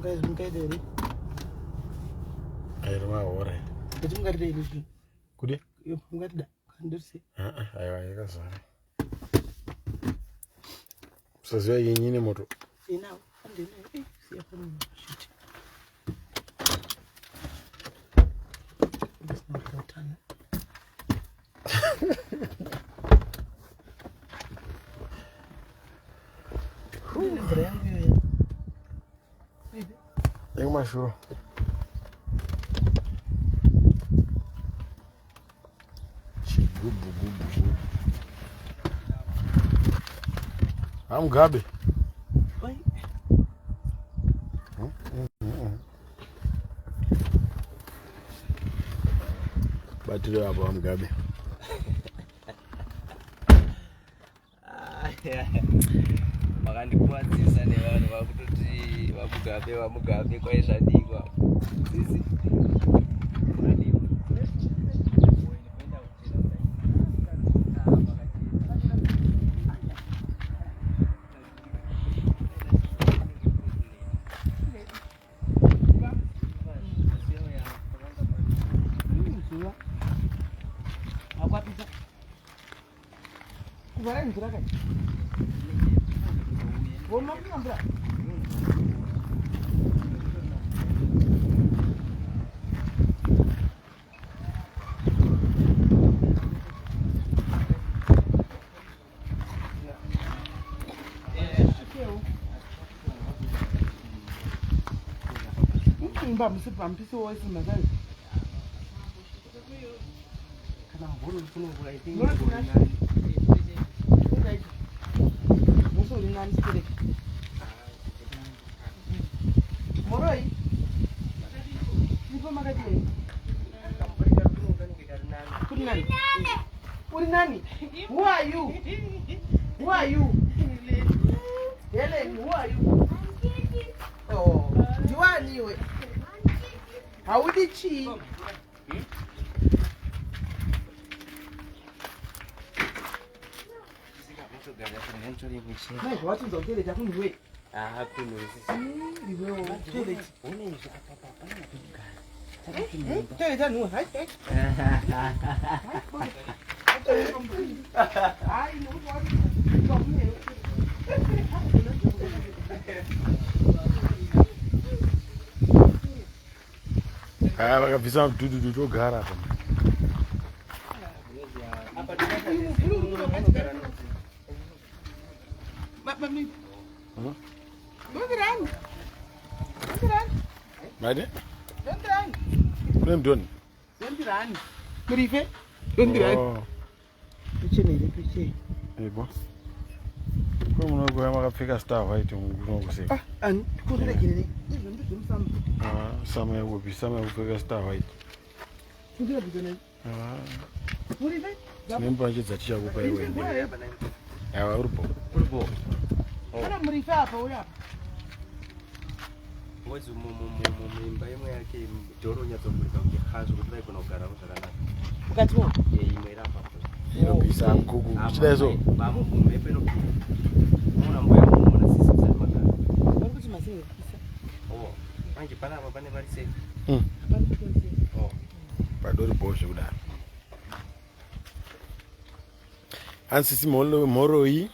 Mungaida here? Airi mahora. Kuti mungatida here izvi? Kudi? Iyo mungatida. Kandirse. Ah, aiwa yakazara. Usaziva yenyi nemoto. Inawo. Andinayo. Eh, siya pano shit. Ndisina kutana. Mvura yangu iyoyo. Yekumashure. Chigubhu gubhu gubhu. Amugabe. Oi. Batire apo amugabe. Makandikuwadzisa nevanhu vakutoti vaMugabe vaMugabe kwaizvadikwa. Sisi. Zuva. Akwapisa. Kuvhara mvura kai. Woma kuna mvura. Imba musipambisi wose mazai. Kana mvura uri kuno I think Mvura Musi uri nani sipereki. Moroi. Ipo makadii? Kuri nani? Uri nani? Who are you? Who are you? Helen, who are you? Oh, ndiwani iwe? Haudi chii? Mai zvawatinzwa kutoilet akunhuwe. Ah, kuno sisi. Iwewo toilet. Une izvi apa apa pana pekugara. Toilet anhuwe. Hai, hai. Hai, nokuti watinzwa kunewe. Aya vakabvisa mudhudhudhu togara apa. Mami. Hmm? Dondirani. Dondirani. Maide? Dondirani. Kune mudhoni? Dondirani. Murife. Dondirani. Oh. Tuchenere tuche. Ebo. Kwe munogoya makapfeka star white munokuseka. Ah, ani tikuregerere. Izvo ndizvo musambo. Ah, sama yekupi, sama yekupfeka star white. Kundira bidona. Ah, Murife. tine mbanje dzatichakupa iwe. Aiwa uripo. Uripo. Kana murife apa uri apa. Ngozi muimba imwe yake dhoro unyatsovhurika kunge khazvo kuti vaigona kugaramo zvakanaka. Mukati mo. Eh, imwe iri apapo. Inopisa mkuku. Kuchidai so. Mhepo inopinda. Unoona mbuya munoona sisi musati magara. Vari kuti masinge kupisa. Oh, manje panapa pane pari safe. Hapana kutonzi. Oh. Padori bo zvekudaro. Hanzi sisi mhoroi.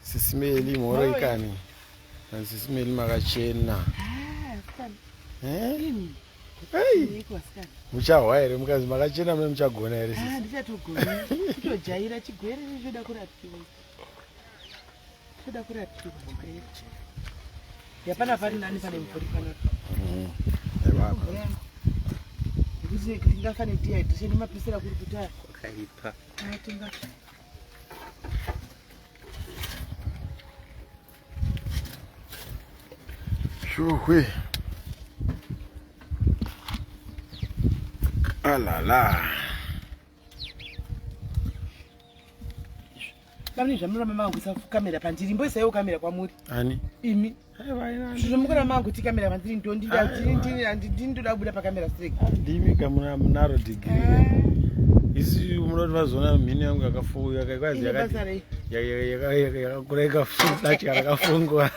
Sisi Meli mhoroi kani. Hanzi sisi Meli makachena. Ah, asikana. Eh? Imi. Hey. Iko asikana. Muchahwa here mukazi makachena mune muchagona here Ah, sisi? ndichatogona. Kutojaira chigwere choda kurapiwa. Choda kurapiwa chigwere. Yapana pari nani pane mvuri panapa. Aiwa apa. Mvura yangu. Nekuti tingafa nedehydration nemapisira kuri kuti aya. Kwakaipa. Ah, tingafa. Shuhwe. Alala. Pamwe zvamunoramba mangu kamera pandiri imboisaiwo kamera kwamuri Ani? imi Aiwa ina. zvinomukora mangu kuti kamera pandiri ndondoda kubuda pakamera straight Ndimi kamuna munaro degree. Isi munoti vazoona mhino yangu yakafuya yakakwazi Ine yakati basa rei yakakura ikafunga datya rakafungwa.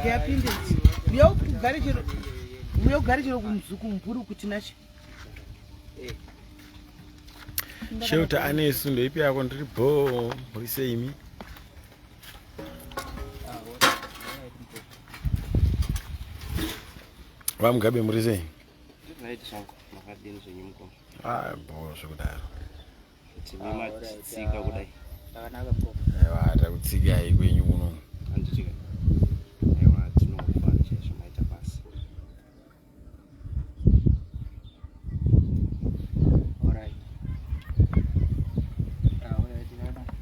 Rega apinde. Uya ugare chero. Uya ugare chero kumzuku mvuri kuti nashe. Shelter anesu ndoipi yako ndiri bho muri sei imi? VaMugabe muri sei? Right zvangu makadini zvenyu mukoma. Ah bho zvekudaro. Tine matitsika kudai. Zvakanaka mukoma. Aiwa takutsikai kwenyu kuno. Handitika. Aiwa tinofara chaizvo maita basa. Alright. Ah, alright, zvakanaka.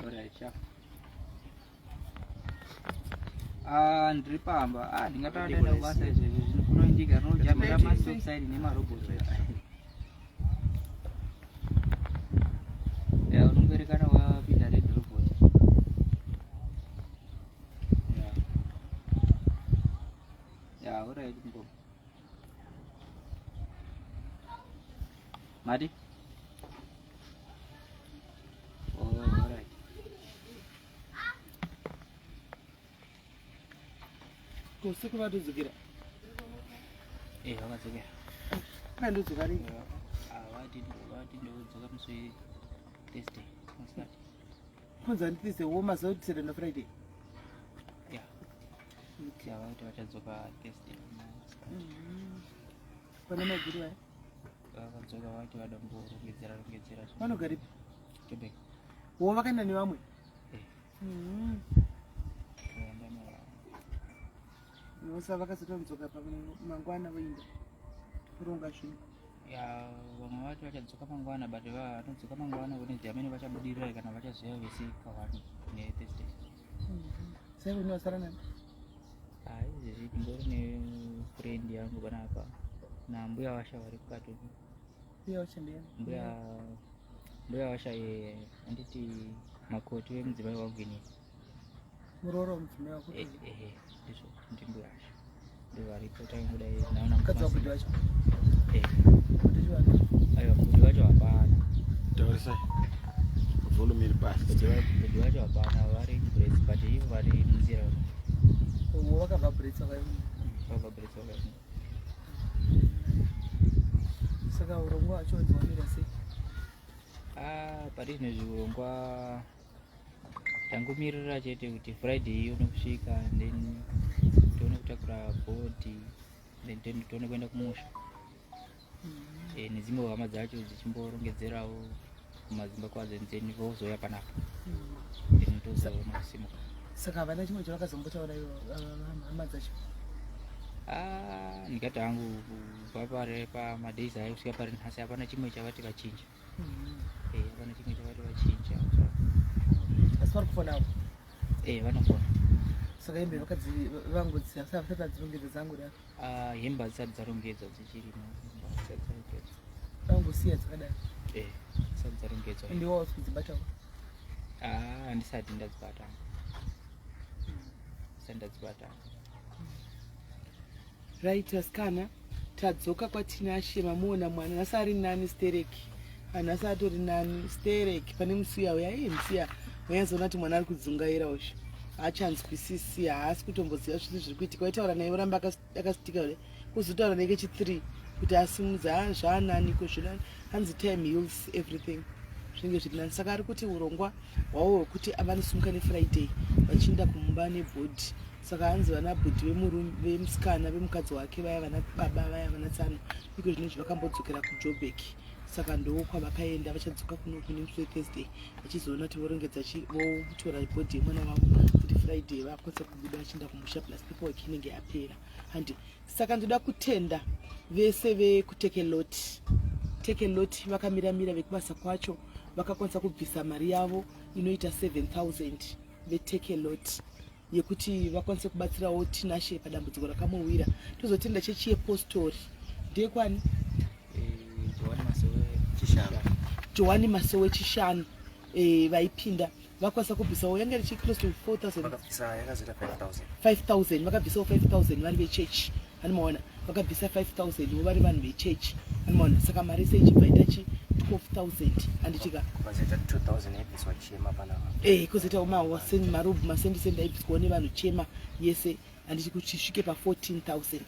Alright, sha. Ah, ndiri pamba. Ah, ndingataura ndaenda kubasa izvezvi. Zvino kunoitika rinojambira mastop sign nemarobot. Ya, unongoerekana wapinda red robot. Ya. Ya, alright mukoma. Mati? Oh, alright. Usiku vatodzokera. Eh, vakadzokera. Vandodzoka rini? Ah, vati vati ndodzoka musi we Thursday. Masikati. Kunzi ani Thursday wo mazuva kuti Saturday na Friday. Yeah. Yeah, vati vachadzoka Thursday. Masikati. Pana maiguru vaya. Vakadzoka vati vada kumborongedzera rongedzera. Vanogaripi? Quebec. Wo vakaenda nevamwe. Eh. Vaenda nevamwe. Vosa vakazotodzoka mangwana voinda kuronga zvinhu. Ya, vamwe vacho vachadzoka mangwana but vanodzoka mangwana Wednesday amene vachabudirira kana vachazouya vese kawani neThursday. Sai vene vasara nani? Ah, izvezvi ndingori nefriend yangu panapa nambuya washa vari kukati uko. Mbuya washa ndiyani? Mbuya mbuya washa eh, anditi makoti wemudzimai wangu ini. Muroora wemudzimai wako. Eh, eh, ndizvo ndimbuya washa. Ndovaripo tangodai naona Mukadzi wabhudhi wacho. Eh, Bhudhi wacho. aiwa bhudhi wacho hapana. Taurisai. Volume iri pasi. Bhudhi wacho hapana vari kubrits but ivo vari munzira Wo vakabva Brits vakaenda. vabva brits vakaenda. Saka urongwa hwacho hwamira sei? Ah, pari zvino zvirongwa tangomirira chete kuti Friday ione kusvika and then tione kutakura bhodhi then tione kuenda kumusha. Eh, nedzimwe hama dzacho dzichimborongedzerawo kumadzimba kwadzo and then vozouya panapa then tozoona kusimuka. Saka havana chimwe chavakazombotaura ivo hama dzacho. Ah, ndingati hangu kubva pare pamadays ayo kusvika pari nhasi hapana chimwe chavati vachinja. Eh, hapana chimwe chavati vachinja. Asi vari kufona avo. Eh, vanofona. Saka hembe vakadzi vangu vasati vadzirongedza dzangu da. Ah, hembe hadzisati dzarongedzwa dzichirimo. Hembe hadzisati dzarongedzwa. Vangosiya dzakadaro. Eh, dzisati dzarongedzwa. Ende iwe hausi kudzibatawo. Ah, handisati ndadzibata. Ndisati ndadzibata. Right, asikana tadzoka kwaTinashe mamuona mwana nhasi ari nani stereki nhasi atori nani stereki pane musiya uya iye musiya wainyazoona kuti mwana ari kudzungaira usho haachanzwisisi haasi kutomboziva zvese zviri kuitika waitaura naye oramba akasitika kudai kuzotaura naye kechi3 kuti asimudze "Ah, zvaananiko zvino hanzi time heals everything zvinenge zviri nani saka ari kuti urongwa hwavo hwekuti vanosumuka nefriday vachienda kumba nebhodhi saka hanzi vana bhudhi vemurume vemusikana vemukadzi wake vaya vana baba vaya vana tsano iko zvinezvi vakambodzokera kuJoburg saka ndo kwavakaenda vachadzoka kuno kune musi wethursday vachizoona kuti vorongedza votora bhodhi yemwana wavo kuti friday vakwanise kubuda vachienda kumusha plus paperwork inenge yapera handi saka ndoda kutenda vese vekuTakealot Takealot vakamiramira vekubasa kwacho vakakwanisa kubvisa mari yavo inoita 7000 veTakealot yekuti vakwanise kubatsirawo Tinashe padambudziko rakamuwira tozotenda chechi yepostori ndekwani Eh, Johani Masowe Chishanu. Johani Masowe Chishanu vaipinda vakwanisa kubvisawo yange richi close to 4000 Vakabvisa yakazoita 5000. 5000 vakabvisawo 5000 vari vechechi anomaona vakabvisa 5000 vo vari vanhu vechechi anomaona saka mari ese ichibva itachi 12000, handitika? Kozoita 2000 yaibviswa chema panapa. Kozoita marobhu, masendisendi aibviswawo nevanhu, chema yese, handiti, kuti isvike pa14000,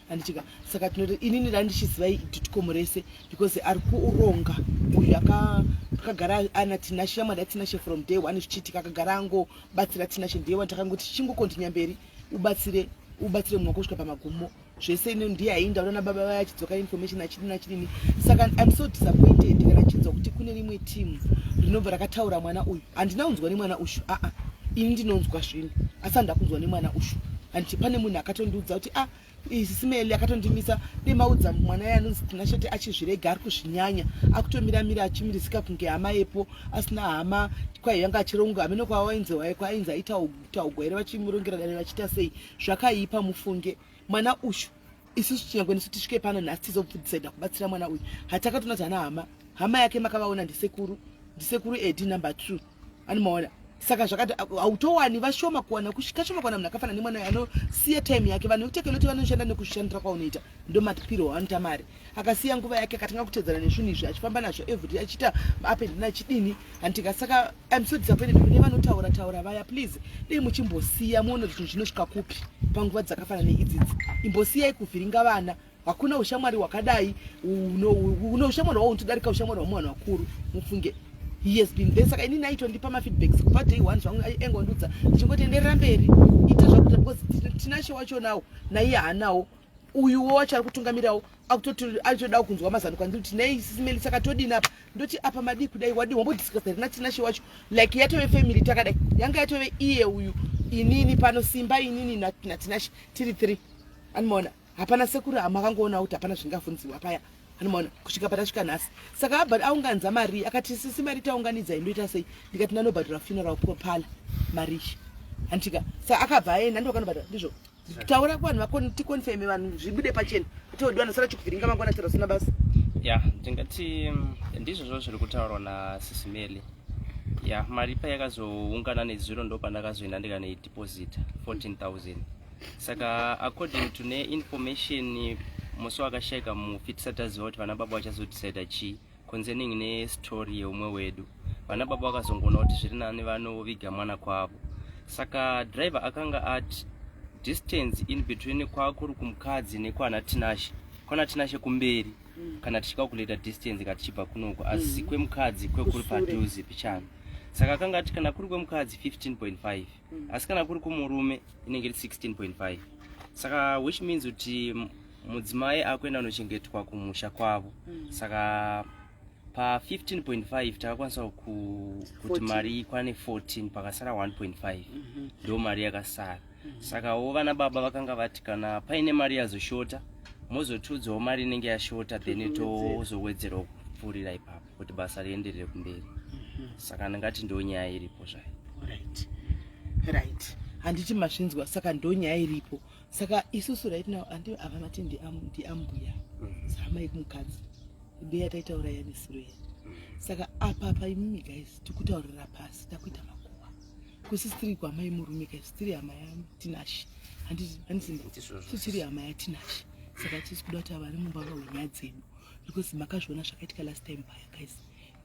handitika? Saka tinoti inini randichiziva dotcom rese because ari kuronga uyu akagara ana Tinashe, shamwari yaTinashe from day one zvichiitika, akagara angobatsira Tinashe. Ndiye watakangoti chingokontinya mberi, ubatsire, ubatsire mumwe wako kusvika pamagumo zvese. Ino ndiye ainda una baba vaya achidzoka information achidini achidini. Saka I'm so disappointed kana chinzwa kuti kune rimwe team rinobva rakataura mwana uyu. Handina kunzwa nemwana ushu. Aa, ini ndinonzwa zvinhu, asi handina kunzwa nemwana ushu. Handiti pane munhu akatondiudza kuti a isisimeli akatondimisa demaudza mwana iye anonzi Tinashete achizvirega, ari kuzvinyanya, akutomiramira achimirisika kunge hama yepo asina hama. Kwai yanga achironga hamene kwawainzi, kwainzi aitaugwa here, vachimurongera dare vachiita sei. Zvakaipa, mufunge. Mwana ushu, isusu tinyangwe nesu tisvike pano nhasi tizobvudhisaida kubatsira mwana uyu, hatakatoona kuti hana hama. Hama yake makavaona, ndisekuru, ndisekuru Edi number 2, anomaona. Saka zvakati hautowani, vashoma kuwana, kashoma kuwana munhu akafanana nemwana uyu anosiya time yake. Vanhu vekutekeloti vanoshanda nekushandira kwaunoita, ndo mapiro anoita mari. Akasiya nguva yake, akatanga kutedzana nezvinhu izvi, achifamba nazvo everyday, achiita up and down, achidini, handitika? Saka I'm so disappointed kune vanotaura taura vaya. Please, dei muchimbosiya muone kuti zvinhu zvinosvika kupi panguva dzakafanana neidzidzi. Imbosiyai kuvhiringa vana. Hakuna ushamwari hwakadai, une ushamwari hwao unotodarika ushamwari hwamuvanhu vakuru, mufunge. He has been there. Saka inini aitondipa mafeedbacks kubva day one zvangu, engondudza ndichingoti enderera mberi, ita zvakuita, because Tinashe wachonawo naiye haanawo. Uyuwo wacho ari kutungamirawo akutoda kunzwa mazano kwandiri kuti nei sisimeli, saka todini apa? Ndoti apa madii kudai, wadii, wambodiscussa here naTinashe wacho? Like yatove family takadai, yanga yatove iye uyu, inini pano, Simba, inini naTinashe, tiri three, anomaona. Hapana sekuru, hamakangoona kuti hapana zvingabvunziwa paya, anomaona, kusvika patasvika nhasi. Saka abva aunganidza mari, akati, "Sisi, mari taunganidza, indoita sei?" Ndikati, "Nanobhadhara funeral parlour mari iyi," handitika? Saka akabva aenda, ndokanobhadhara. Ndizvo, taura kuvanhu vako, ticonfirme, vanhu zvibude pachena, todiwa nosara chikuvhiringa mangwana chero sina basa. Ya, ndingati ndizvozvo zviri kutaurwa nasisimeli. Ya, mari payakazoungana nezuro, ndo pandakazoenda ndikanoideposita 14,000. Saka according to neinformation, musi wakashayika mufi, tisati taziva kuti vana baba vachazodecida chii concerning nestory yeumwe wedu, vana baba vakazongoona kuti zviri nani vanoviga mwana kwavo. Saka driver akanga ati distance in between kwakuri kumukadzi nekwana Tinashe, kwana Tinashe kumberi, kana tichicalculata distance katichibva kunoku, asi kwemukadzi kwekuri Kusure. padhuze pichana. Saka akanga ati kana kuri kwemukadzi 15.5, asi kana kuri kumurume inenge iri 16.5. Saka which means kuti mudzimai akuenda kunochengetwa kumusha kwavo. Saka pa 15.5 takakwanisa kuti 14. mari ikwane 14, pakasara 1.5, ndo mari yakasara. Sakawo vana baba vakanga vati kana paine mari yazoshota, mozotudzawo mari inenge yashota, then tozowedzerawo kupfuurira ipapo kuti basa rienderere kumberi. Saka ndingati ndo nyaya iripo zvayo. Right, handiti mazvinzwa? Saka ndo nyaya iripo. Saka isusu right now, andi ava mati ndiambuya, hama yekumukadzi, ndiye yataitaura yanesuro iya. Saka apa pa imimi guys, tikutaurira pasi, takuita makuva kusisitiri kwamai murume guys, tiri hama yaTinashe, handiti handisimba? Ndizvozvo. Tiri hama yaTinashe. Saka tisi kuda kuti ava mumba vahwe dzedu because makazviona zvakaitika last time paya guys.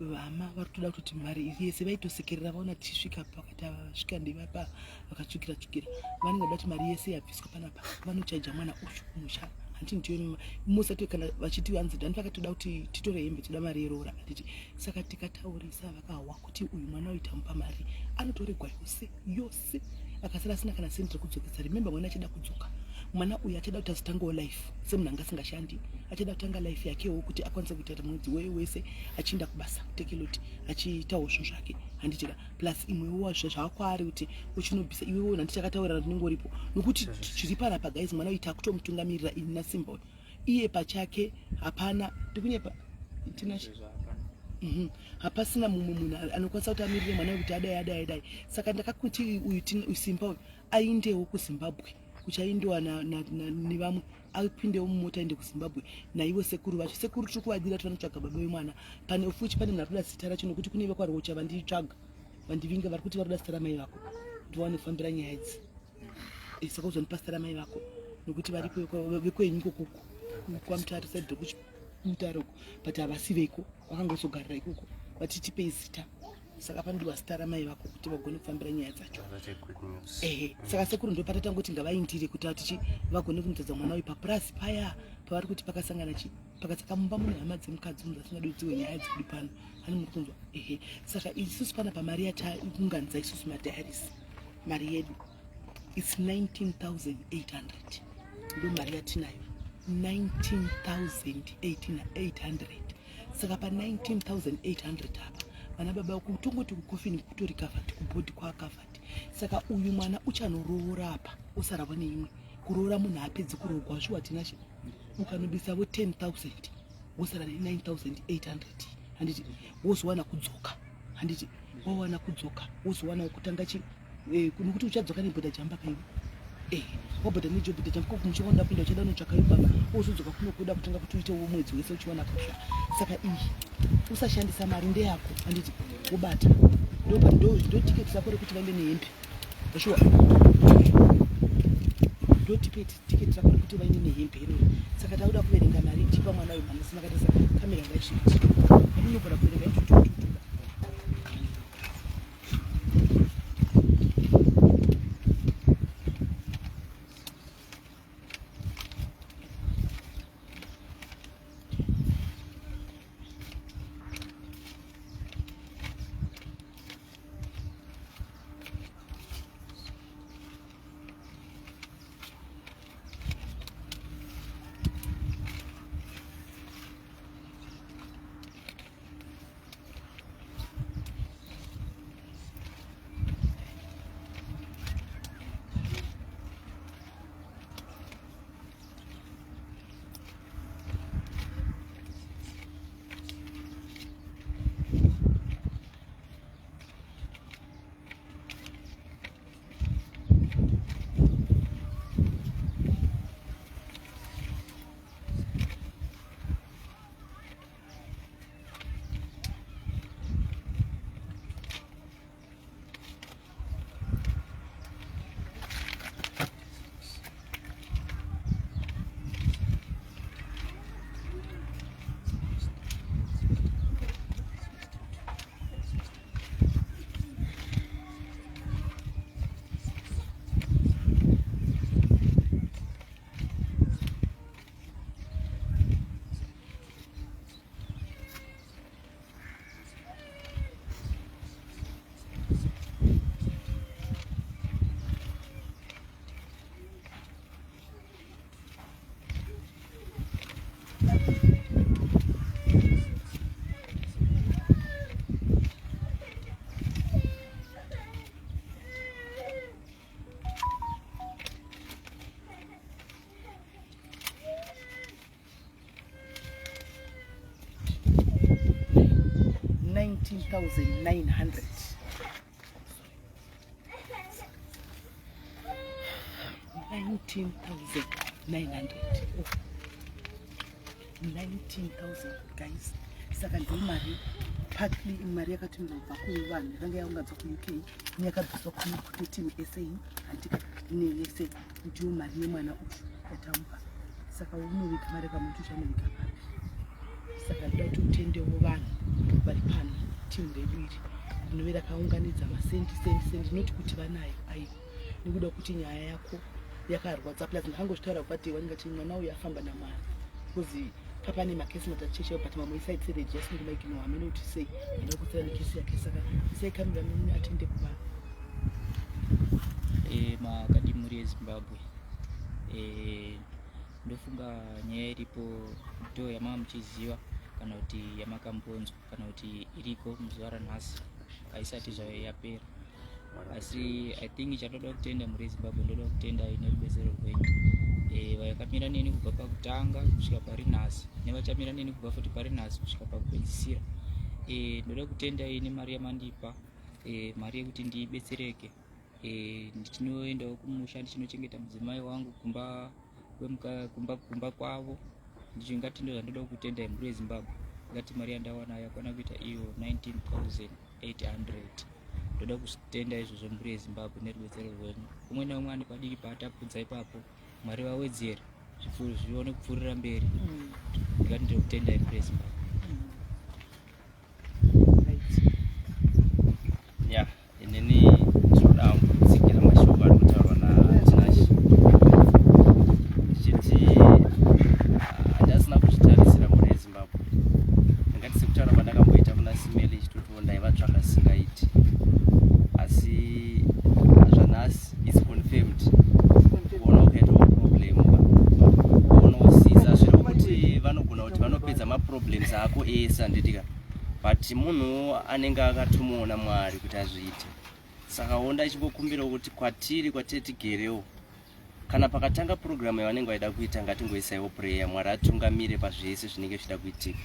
Vama vari kutoda kutoti mari iri yese vaitosekerera vaona tichisvika pakati, ava vasvika ndevapa vakatsvukira tsvukira, vanenge vada kuti mari yese yabviswa panapa vanochaija mwana uyu kumusha, handiti? Ndiyo musati kana vachiti hanzi dani vakatoda kuti titore hembe, toda mari yeroora, handiti? Saka tikataurisa vakahwa kuti uyu mwana uyu tamupa mari, anotoregwa yose yose, akasara asina kana sendi rekudzokesa. Remember, mwana achida kudzoka, mwana uyu achada kuti azotangawo life semunhu anga asingashandi, achada kutanga life yakewo kuti akwanise kuita mwedzi wese achienda kubasa kutekeloti, achiitawo zvinhu zvake, handitika? Plus imwewo zvakwaari kuti uchinobvisa iwewo, nhanditi takataurira tinenge uripo nokuti zviri panapa guys. Mwana uyu takutomutungamirira ini naSimba uyu, iye pachake hapana. Ndikunyepa, Tinashe? Hapasina mumwe munhu anokwanisa kuti amirire mwana uyu kuti adai, adai, adai. Saka ndakakuti uyu Simba uyu aendewo kuZimbabwe, kuchaindiwa nevamwe, apindewo mumota aende kuZimbabwe naivo sekuru vacho. Sekuru tiri kuvadira kuti vanotsvaga baba vemwana. Pane futi, pane munhu ari kuda zita racho, nokuti kune vekwaRocha vanditsvaga, vandivinga, vari kuti vari kuda zita ramai vako, ndiwane kufambira nyaya idzi. Saka uzondipa zita ramai vako nokuti varipo vekwenyu ikokuku kwaMutare side. kumutare uko but havasi veko vakangozogarira ikoko vati tipei zita saka panodiwa zita ramai vako kuti vagone kufambira nyaya dzacho ehe saka sekuru ndo patatangoti ngavaindire kuti atichi vagone kunotadza mwana uyu papurasi paya pavari kuti pakasangana chi pakasaka mumba mune hama dzemukadzi munhu asingadodziwe nyaya dzedu pano hani muri kunzwa ehe saka isusu pana pamari yataunganidza isusu madiaries mari yedu its 19800 ndo mari yatinayo 19800 saka pa 19800 apa vana baba kutongoti kukofini kutori covered kubhodhi kwacovered saka uyu mwana uchanoroora apa osaravo neimwe kuroora munhu apedzi kuroogwa shuwa tinashe ukanobisavo 10000 wosara ne 9800 handiti wozowana kudzoka handiti wawana kudzoka wozowana kutanga chi eh, nekuti uchadzoka nebhodha jamba kaiwe eh, wabhodha nejobhodha jamba kokumusha kwanoda kuenda uchada unotsvaka yo baba wozodzoka kuno kuda kutanga kuti uite mwedzi wese uchiwana kusha saka iyi usashandisa mari ndeyako handiti wobata ndo tiketi rako rekuti vaende nehembe shuwa ndo tiketi tiketi rako rekuti vaende nehembe iroro saka takuda kuverenga mari tipa mwana uyu mwana sina kaita saka kamera ngaisviti unogona kuverenga itutututu 19,900. 19,900. Oh. 19,000 guys. Saka ndiyo mari partly mari yakatumirwa kubva kuvanhu yakanga yaunganzwa kuUK neyakabviswa kuteam SA handika neyese ndiyo mari yemwana uyu yatamupa saka unoviga mari kamuntu uchanoviga papi saka ndoda kuti utendewo vanhu vari pano timu redu iri rinove rakaunganidza masendi sendi sendi not kuti vanayo aiwa nekuda kuti nyaya yako yakarwadza plus ndakangozvitaura kubva day one ngati mwana uyu afamba namwari because papane makesi matacheche but mamwe isaitsere just ndimaiginwa hamene kuti sei ndinoda kutsira nekesi yake saka isai kamera mimi atende kuvanhu e, makadi mhuri yezimbabwe e, ndofunga nyaya iripo ndo yamanga muchiziva kana kuti yamakambonzwa kana kuti iriko muzuva ranhasi haisati zvayo yapera asi i think chandoda kutenda mhuri yezimbabwe ndoda kutenda nerubetsero rwenyu e, vakamira neni kubva pakutanga kusvika pari nhasi nevachamira neni kubva futi pari nhasi kusvika pakupedzisira e, ndoda kutenda nemari yamandipa e, mari yekuti ndibetsereke e, ndichinoendawo kumusha ndichinochengeta mudzimai wangu kumba kumba, kumba kwavo ndichingati ndo zvandoda kutenda mhuri yezimbabwe ngati mari yandawana yakwana kuita iyo 19800 ndoda kutenda izvozvo mhuri yezimbabwe nerubetsero rwenyu umwe neumwe ane padiki paatapudza ipapo mwari vawedzere. zvione kupfuurira mberi. Ndikati ndinokutendai mhuri yeZimbabwe. Ya, inini ndinoda kutsigira mashoko ari kutaurwa naTinashe ndichiti handasina kuzvitarisira mhuri yeZimbabwe. Ndingati sekutaura kwandakamboita kuna Simeli ichitotiwo ndaivatsvaka singaiti, asi zvanhasi is confirmed. Kuona ukaitawo problem unosisa zviri kuti vanogona kuti vanopedza maproblems ako ese, handitika? But munhu anenge akatumwawo naMwari kuti azviite. Saka wonda ichingokumbirawo kuti kwatiri kwatiri tigerewo, kana pakatanga purogiramu yavanenge vaida kuita, ngatingoisaiwo prayer, Mwari atungamire pazvese zvinenge zvichida kuitika,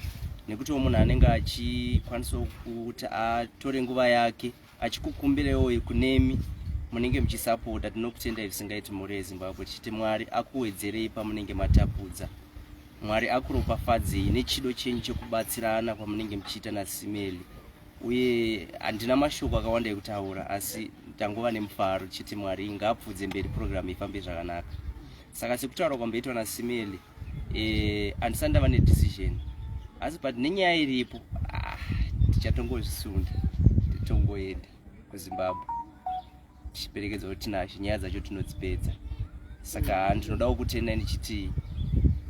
nekutiwo munhu anenge achikwanisawo kuti atore nguva yake achikukumbirewo kunemi munenge muchisapota. Tinokutendai zvisingaiti mhuri yeZimbabwe, tichiti Mwari akuwedzerei pamunenge matapudza, Mwari akuropafadzei nechido chenyu chekubatsirana kwamunenge muchiita naSimeli. Uye handina mashoko akawanda ekutaura, asi tangova nemufaro tichiti Mwari ngaapfudze mberi, purogiramu ifambe zvakanaka. Saka sekutaura kwamboitwa naSimeli, handisati ndava nedecision, asi but nenyaya iripo, tichatongozvisunda titongoenda kuZimbabwe tichiperekedza kuti Tinashe, nyaya dzacho tinodzipedza. Saka ndinodawo kutenda ndichiti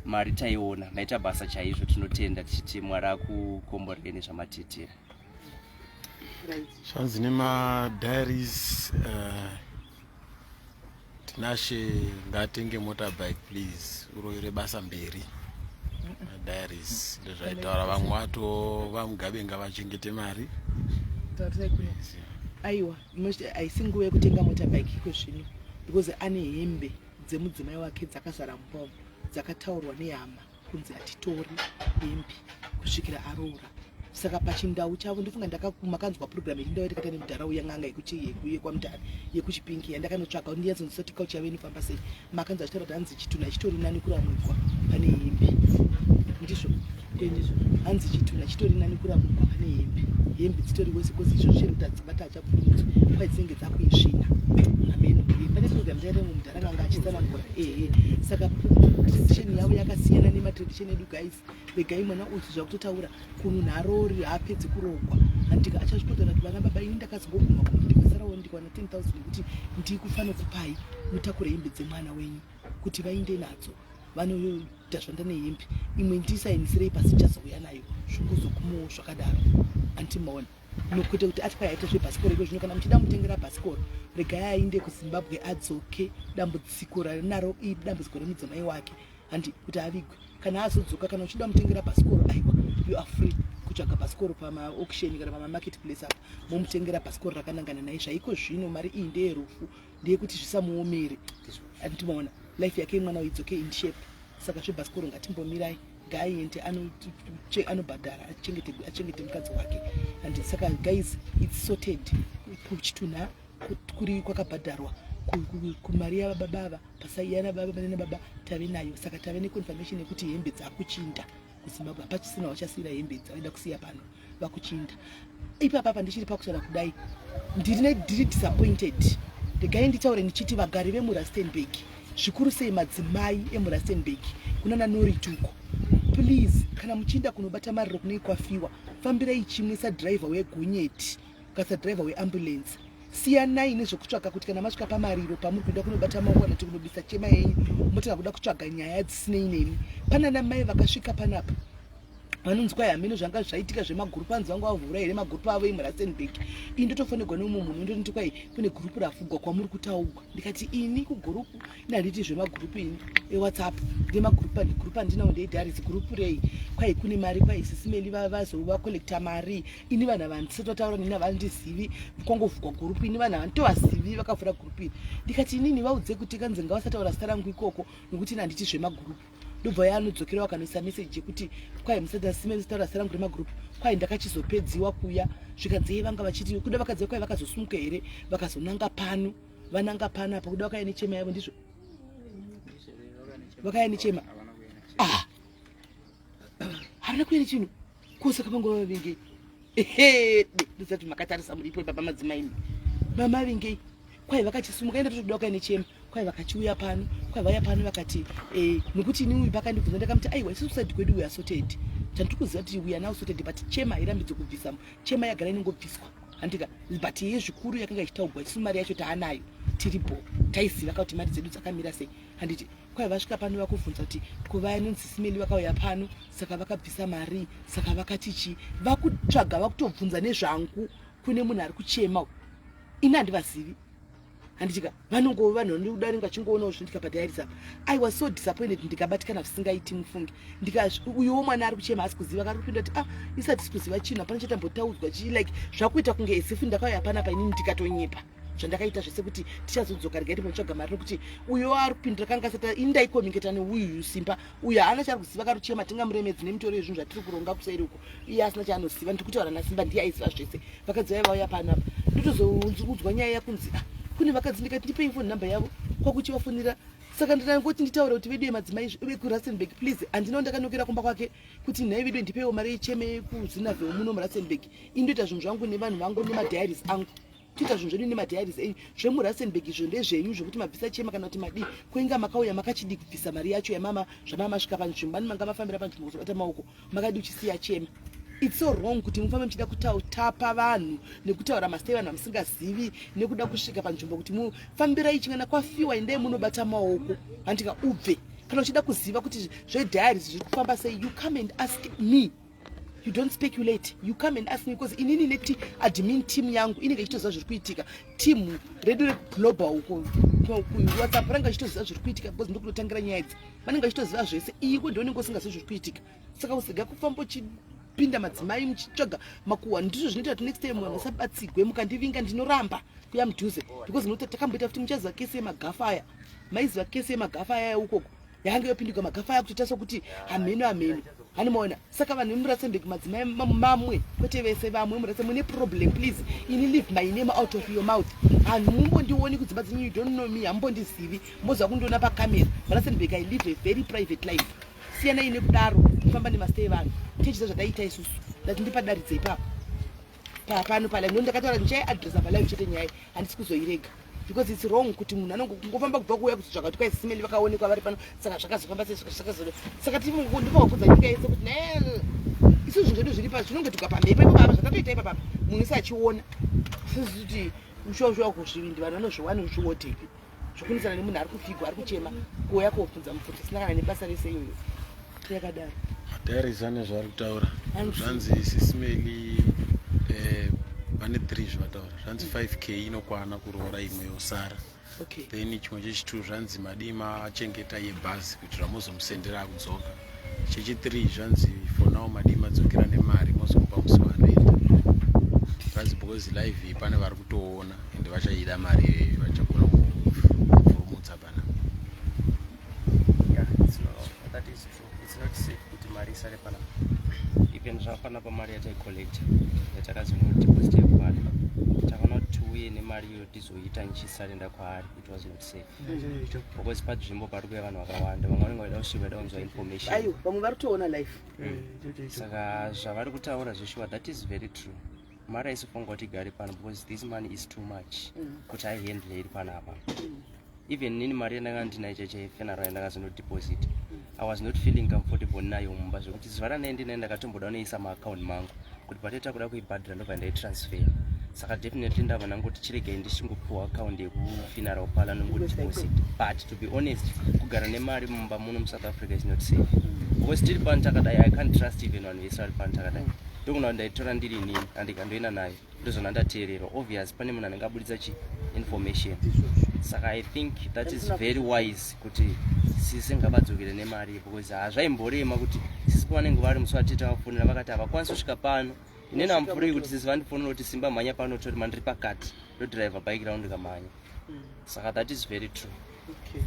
mari taiona, maita basa chaizvo. Tinotenda tichiti Mwari akukomborere nezvamatiitira. Zvanzi nemadiaries, Tinashe ngaatenge motorbike please, uroyere basa mberi. Madiaries ndozvaitaura. Vamwe vato vaMugabe ngavachengete mari. Tarirai kuno. Aiwa, haisi nguva yekutenga motorbike iko zvino, because ane hembe dzemudzimai wake dzakazara mumba umu, dzakataurwa nehama kunzi hatitori hembe kusvikira aroora. Saka pachindau chavo, ndofunga makanzwa program yechindau yatakaita nemudhara uya, n'anga yekwaMutare, yekuChipingi, yandakanotsvaka kuti ndinyatsonzwisa kuti culture yavo inofamba sei. Makanzwa achitaura kuti hanzi chitunha chitori nani kuramwigwa pane hembe. Ndizvo, ndizvo, hanzi chitunha chitori nani kuramwigwa pane hembe, hembe dzitori wese, cause izvo zvichiri kuti adzibata achapfurudzwa kwai dzinenge dzakuisvina ameno. Pane program taita mumudhara n'anga achitsanangura. Ehe, saka tradition yavo yakasiyana nematradition edu, guys. Regai mwana uyu, zvakutotaura kunhu nharori haapedzi kurogwa, handika? Achazvitotaura kuti vana baba, ini ndakazongoguma kuno, ndikasarawo ndikawana 10 000 nekuti ndikufanokupai mutakure hembe dzemwana wenyu kuti vainde nadzo, vanoita zvanda nehembe imwe, ndisainisirei pasi, ndichazouya nayo, zvingozogumawo zvakadaro, antimaona? Nokwete kuti ati kwayaita zvebhasikoro iko zvino. Kana muchida mutengera bhasikoro, regai ainde kuZimbabwe, adzoke, dambudziko rarinaro idambudziko remudzimai wake, handi? Kuti avigwe. Kana azodzoka, kana uchida mutengera bhasikoro, aiwa, you are free kutsvaga bhasikoro pamaauction kana pamamarket place apa, momutengera bhasikoro rakanangana naye. Zvaiko zvino mari iyi ndeyerufu, ndeyekuti zvisamuomere, andimaona? Life yake mwana idzoke in shape. Saka zvebhasikoro ngatimbomirai, ngaaende anobhadhara, achengete mukadzi wake, and saka guys, it's sorted. Kuchitunha kuri kwakabhadharwa kumari yavababa ava, pasaiyana baba nana baba tave nayo. Saka tave neconfirmation yekuti hembe dzakuchinda kuZimbabwe, hapachisina vachasiyira hembe dzavaida kusiya pano, vakuchinda. Ipapa ndichiri pakutaura kudai, ndiri disappointed. Regai nditaure ndichiti vagari vemuRustenburg, zvikuru sei madzimai emuRustenburg kunana Norituko, please, kana muchiinda kunobata mariro kunei kwafiwa, fambirai chimwe sadhiraivha wegonyeti kasadhiraivha weambulance. Siyanai nezvekutsvaga kuti kana masvika pamariro pamuri kuenda kunobata maoko kana kuti kunobisa chema yenyu, motanga kuda kutsvaga nyaya dzisinei nemi. Panana mai vakasvika panapa vanonzi kwai hameno zvanga zvaitika zvemagurupu, anzi vanga vavhura here magurupu avo emuRustenburg. Ini ndotofonegwa neumwe munhu, ndonoti kwai kune gurupu rafugwa kwamuri kutaugwa. Ndikati ini kugurupu ini handiti zvemagurupu, ini eWhatsApp ndemagurupu, gurupu handinawo, ndeidharis gurupu rei? Kwai kune mari, kwai Sisimeli vazovakolekta mari. Ini vanhu ava handisati vataura nini, havandizivi. Kwangovhugwa gurupu, ini vanhu havanditovazivi vakavhura gurupu iri. Ndikati inini vaudze kuti kanzi ngavasataura zita rangu ikoko, nokuti ini handiti zvemagurupu. Ndobva yaanodzokera vakanoisa meseji yekuti kwai musataura zita rangu remagurupu. Kwai ndakachizopedziwa kuya, zvikanzi vanga vachiti kuda vakadzi, kwai vakazosumuka here vakazonanga pano, vananga pano apa kuda vakauya nechema yavo. Ndizvo, vakauya nechema. Ah, havana kuya nechinhu kosaka vangova vavingei. Ndozati makatarisa muripo ipapa, madzimai mama vingei. Kwai vakachisumuka enda totoda vakauya nechema. Kwai vakachiuya pano, kwai vauya pano vakati eh, nokuti ini uyu pakandibvunza ndakamuti aiwa isusu side kwedu we are sorted. Chandiri kuziva kuti we are now sorted but chema hairambidzwe kubvisa. Chema yagara inongobviswa. Handika but yeye zvikuru yakanga ichitaugwa isu mari yacho taanayo tiripo taiziva ka kuti mari dzedu dzakamira sei handiti kwai vasvika pano vakubvunza kuti ko vaya nonzi simeli vakauya pano saka vakabvisa mari saka vakati chii vakutsvaga vakutobvunza nezvangu kune munhu ari kuchema ini handivazivi handitika vanongova vanhu vanoda vanenge vachingoonawo zvinoitika padiaries apa I was so disappointed ndikabatikana zvisingaiti mufunge ndika uyuwo mwana ari kuchema asi kuziva kari kupinda kuti ah isati sikuziva chinhu hapana chatambotaudzwa chii like zvakuita kunge as if ndakauya panapa inini ndikatonyepa zvandakaita zvese kuti tichazodzoka regai timbotsvaga mari nokuti uyo ari kupindura kanga asati ini ndaikomingeta neuyu simba uyo haana chaari kuziva kari kuchema tingamuremedzi nemitoro yezvinhu zvatiri kuronga kuseri uko iye asina chaanoziva ndiri kutaura nasimba ndiye aiziva zvese vakadzi vaiva vauya pano apa ndotozoudzwa nyaya yakunzi ah, kune vakadzi ndikati ndipei foni number yavo kwakuchivafonera saka ndinangoti nditaure kuti vedu yemadzimai vekurustenburg please handina ndakanokera kumba kwake kuti nhai vedu ndipeiwo mari yecheme kuzinavhewo muno murustenburg indoita zvinhu zvangu nevanhu vangu nemadiaries angu toita zvinhu zvedu nemadiaries enyu zvemurustenburg izvo ndezvenyu zvekuti mabvisa chema kana kuti madii koinga makauya makachidii kubvisa mari yacho yamama zvamama masvika panzvimbo ani manga mafambira panzvimbo kuzobata maoko makadi uchisiya chema it's so wrong kuti mufambe muchida kutapa vanhu nekutaura mazita evanhu vamusingazivi nekuda kusvika panzvimbo kuti mufambirai chingana kwafiwa endai munobata maoko handika ubve kana uchida kuziva kuti zvediaries zviri kufamba sei you come and ask me you don't speculate you come and ask me because inini neti admin team yangu inenge ichitoziva zviri kuitika team redu reglobal uko kuwhatsapp ranga ichitoziva zviri kuitika because ndokunotangira nyaya idzi vanenge vachitoziva zvese iwe ndionenge usingazivi zviri kuitika saka usega kufamba uchipinda madzimai muchitsvaga makuhwa ndizvo zvinoita kuti next time vanhu vasabatsigwe mukandivinga ndinoramba kuya mudhuze because nokuti takamboita futi muchaziva kesi yemagafa aya maiziva kesi yemagafa aya ukoko yange yopindigwa magafa aya kutoita sokuti hameno hameno hanimaona saka vanhu vemurasenberg madzimai mamwe kwete vese vamwe murase mune problem please ini leave my name out of your mouth hamumbondioni kudzimba dzenyu you don't know me hamumbondizivi moziva kundiona pakamera murasenberg I live a very private life siyanai nekudaro kufamba nemazita evanhu tichiziva zvataita isusu ndati ndipadaridze ipapo pano palive no ndakataura ndichaiadresa palive chete nyaya handisi kuzoirega because it's wrong kuti munhu anongofamba kubva kuuya kutsvaka kuti kwaisimeli vakaonekwa vari pano saka zvakazofamba sei zvakazoda saka ndipakakudza nyika yese kuti ne isu zvinhu zvedu zviri pa zvinongoitika pamhepo ipapapa zvakatoita ipapapa munhu ese achiona sezviti ushuwa kuzvivindi vanhu vanozviwana uzviodhepi zvokunisana nemunhu ari kufigwa ari kuchema kuuya kobvunza mubvunzo isina kana nebasa rese iyoyo yakadaro madiaries ane zvaari kutaura zvanzi sisimeli eh, vane 3 zvavataura zvanzi 5 k inokwana kuroora imwe yosara okay. Then chimwe chechitu zvanzi madii machengeta yebhazi kuitira mozomusendera akudzoka chechi3 zvanzi for now madii madzokera nemari mozomupa musi waanoenda zvanzi because live iyi pane vari kutoona ende vachaida mari iyoyo vachagona kuvhurumutsa pana Yeah, it's not, that is true. It's not safe kuti mari isare panapa. Even zvapanapa mari yataicollecta yatakazonodeposit yekubata takaona kuti tiuye nemari iyoyo tizoita nichisarenda kwaari it was not safe because panzvimbo pari kuuya vanhu vakawanda vamwe vanenge vaida kusvika vaida kunzwa information aiwa vamwe vari kutoona life saka zvavari kutaura zveshuwa that is very true mari haisifunga kuti igare pano because this money is too much kuti aihandle iri panapa even nini mari yandanga ndinayo chaichaifuneral yandakazonodeposit I was not feeling comfortable nayo mumba zvekuti zuva randai ndinayo ndakatomboda kunoisa maaccount mangu kuti patoita kuda kuibhadhira ndobva ndaitransfer saka definitely ndabva ndangoti chiregai ndichingopiwa account yekufuneral parlour nongodeposit but to be honest kugara nemari mumba muno muSouth Africa is not safe because tiri pano takadai I can't trust even vanhu vese vari pano takadai ndokuna kuti ndaitora ndiri inini andikandoenda nayo ndozvona ndateererwa obvious pane munhu anenge abuditsa chi information saka I think that is very wise kuti sisi ngavadzokere nemari because hazvaimborema kuti sisi pavanenge vari musi watete vafonera vakati havakwanisi kusvika pano inini amupfurei kuti sisi vandifonera kuti simba mhanya pano tori mandiri pakati ndodhiraivha bike rangu ndikamhanya saka that is very true Okay.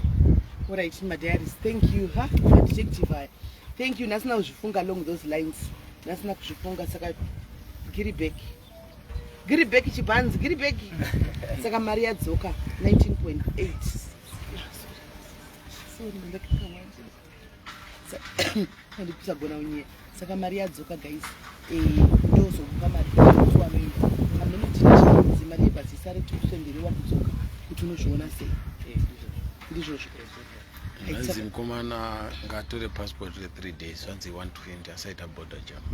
All right, my diaries. Thank you, ha? Detective aya. Thank you. Nasina kuzvifunga along those lines. Nasina kuzvifunga saka giri back. Giri back chibanzi, giri back. Saka mari yadzoka 19.8. Sorry, ndakakama. Andipisa gona unye. Saka mari yadzoka guys. Eh, ndozokupa mari musi wanoenda. Hamene kuti chinzi mari yebhazi isare tikusendere wakudzoka kuti unozviona sei. Eh, ndizvo. Ndizvozvo. Hanzi mukomana ngaatore passport re3 days, zvanzi 120 asaita border jump.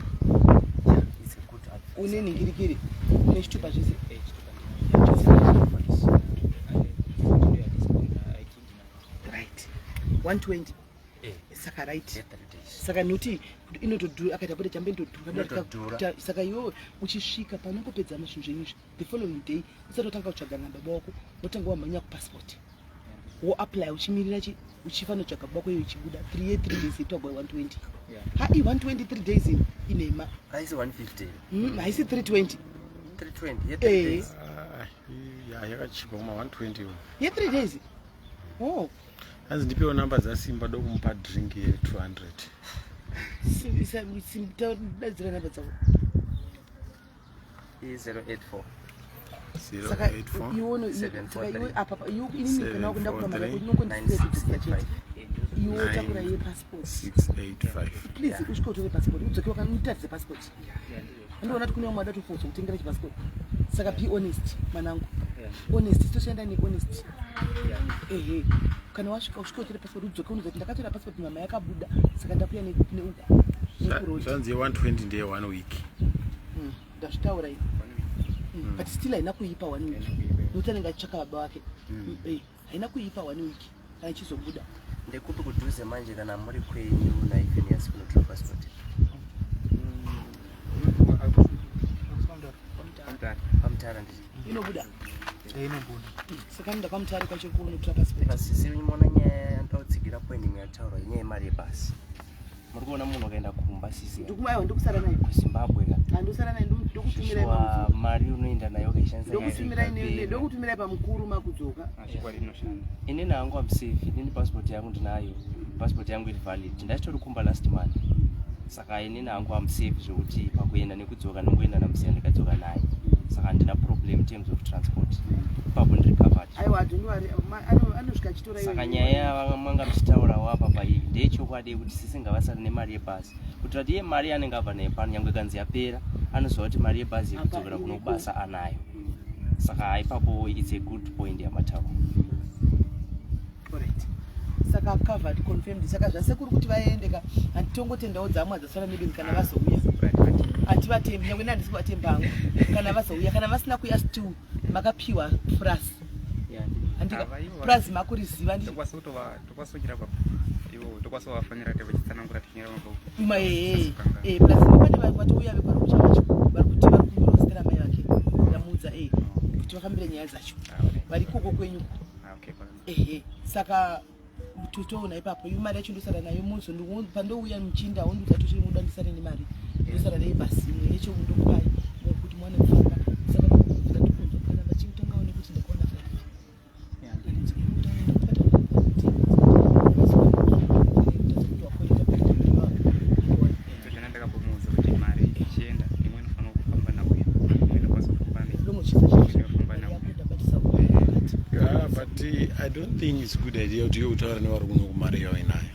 It's a good advice. Une nhingirikiri nechitupa zvese? Eh, chitupa ndinacho. ID ndinayo. Right, 120. Eh. Saka right. Ye 3 days. Saka nokuti inotodhura, akaita border jump inotodhura. Inotodhura. Saka iwewe uchisvika panongopedza zvinhu zvenyu izvi, the following day usati watanga kutsvaga nababa wako, wotanga wamhanya kupassport, woapply uchimirira chi uchifanira kutsvaga baba wako, iyo ichibuda 3 ye 3 days itwagwa 120. Ha, i 123 days inema. Haisi 150? Haisi 320. 320 ye 3 Eh. days. Ah, ya, yakachipa kuma 120 iyo. Ye 3 days, oh. Hanzi ndipewo namba dzaSimba, dokumupa drink ye200. Daidzira namba dzavo. I084. Saka 084 iwono, saka iwe apa iwe inini kana wakuenda kumama yako inongondisira chete. Iwe wotakura iye passport. 685. Please, usvike utore passport, udzoke wakanitaridze passport. Andiona kuti kune vamwe vada kutoforsa kutengera chipassport. Saka be honest, mwanangu. Honest, toshanda nehonest. Ehe, kana wasvika, usvike utore passport, udzoke unoziva kuti ndakatora passport, mama yakabuda, saka ndakuya neuku nekuroad. Zvanzi ye120 ndeye one week. Ndazvitaura ini. But still haina kuipa one week, nokuti anenge achitsvaka baba vake. Haina kuipa one week kana ichizobuda. Ndekupi kudhuze manje kana muri kwenyu naifenias kunotora passport? PaMutara nditi? Inobuda. Inobuda. Saka anoenda kwaMutare kwacho kunotora passport. Pasisi muona nyaya yandakutsigira point imwe yataurwa, inyaya yemari yebhasi. Muri kuona munhu akaenda kumba, sisi? Aiwa, ndikusara naye. KuZimbabwe ka. Handosara naye, ndokutumirai Shuwa, pakudzoka. mari unoenda nayo ukaishandisa. Ndokutumirai pamukuru makudzoka. Chikwadi inoshanda. Inini hangu am safe. Inini passport yangu ndinayo, passport yangu iri valid, ndachitori kumba last month. Saka inini hangu am safe zvekuti pakuenda nekudzoka ndongoenda namusiya, ndikadzoka naye. Saka handina problem in terms of transport, ipapo ndiri covered. Aiwa, don't worry, anosvika achitora iyoyo. Saka nyaya yamanga muchitaurawo apa paiyi ndeyechokwadi, yekuti sisi ngavasare nemari yebhazi, kuitira kuti iye mari yaanenge abva nayo pano, nyangwe ikanzi yapera, anoziva kuti mari yebhazi yekudzokera Apa kuno iriko. kubasa anayo. Saka ipapo it's a good point yamataura. Alright. Saka covered, confirmed. Saka zvasekuri kuti vaende ka, handitongotendawo dzamwe dzasara nebenzi kana vazouya. Hativatembi, nyangwe handisi kuvatemba hangu. Kana vazouya, kana vasina kuuya, still makapiwa purazi. Handika Ava ivo purazi makuriziva ndi tokwanisa kutova, tokwanisa kunyora pa ivo, tokwanisa kuvafonera kuti vachitsanangura, tichinyora mabhuku. Ma eh, purazi pane vatouya vekwarucha vacho vari kuti vari kunyora zita ramai vake. Ndamuudza kuti vafambire nyaya dzacho. Vari ikoko kwenyu. Ehe, saka totoona ipapo. Iyo mari yacho ndosara nayo muzo pandouya muchinda wondiudza kuti muda ndisare nemari, ndosara nebhasi imwe yacho ndokupai kuti muwane kufamba. Saka ndatokunzwa kana vachitanga one kuti ndakaona 5. Zvona ndakapomuudza kuti mari ichienda, imwe inofanira kufamba nauya, imwe inokwanisa kufamba inofamba nauya. Yeah, but I don't think it's a good idea kuti iwe utaura nevari kuno kumari yawainayo.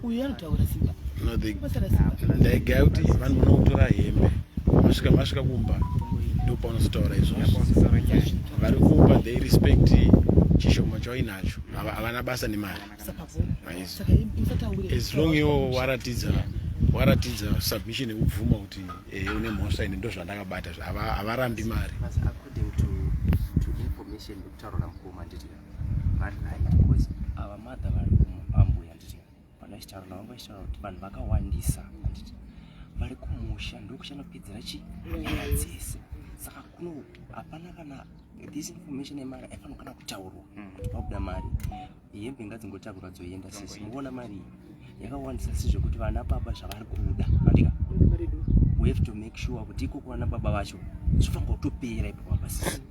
Uyu anotaura simba. No, the Basara simba. Ndaigaya kuti vanhu vanokutora hembe, masvika kumba ndopaunozotaura izvozvo. Apazotaura nyaya. Vari kumba they respect chishoma chawainacho. Havana basa nemari. Saka Nice. saka musataure. As long iwo waratidza submission yekubvuma kuti une mhosva, ine ndo zvandakabata, havarambi mari. But according to information ndikutaura namukoma, nditi vari right, because ava mother vari ambuya, nditi pandachitaura navo vachitaura kuti vanhu vakawandisa, handiti vari kumusha ndokuchanopedzera chi nyaya dzese. Saka kuno hapana kana this information yemari aifanira kana kutaurwa kuti pabuda mari, hembe ngadzingotakurwa dzoenda. Sisi mukuona mari iyi yakawandisa, sizvekuti vana baba zvavari kuda, andika we have to make sure kuti ikoko vana baba vacho zvofanira kutopera ipo baba. Sisi